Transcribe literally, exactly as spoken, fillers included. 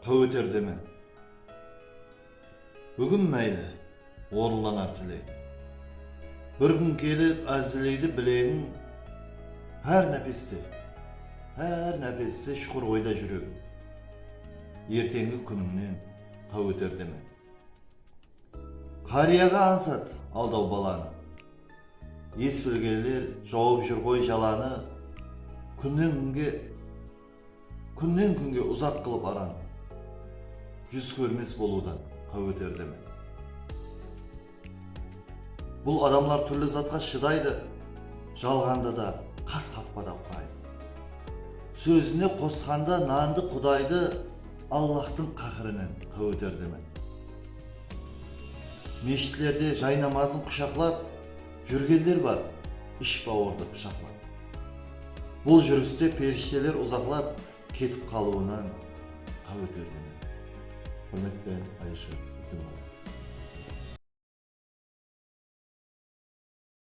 Qáweterdemen. Búgin máyli, orınlanar tilek. Bir kún kelip, ázileydi bilegiń. Hár nápeste, hár nápeste shuqır oyda júregiń. Erteńgi kúnińnen qáweterdemen. Qáriyaǵa ańsat aldaw balanı. Es bilgenler jawıp júr ǵoy jalanı. Kúnnen kúnge, kúnnen kúnge uzaq qılıp aranı. Júz kórmes bolıwdan qáweterdemen. Bul adamlar túrli zatqa shıdaydı, jalǵandı da qas qappada quraydı. Sózine qosqanda nandı, Qudaydı, Allahtıń qáhirinen qáweterdemen. Meshitlerde jaynamazın qushaqlap júrgenler bar, ish-bawırdı pıshaqlap. Bul júriste perishteler uzaqlap ketip qalıwınan qáweterdemen. Húrmet penen, Alisher Útembaev.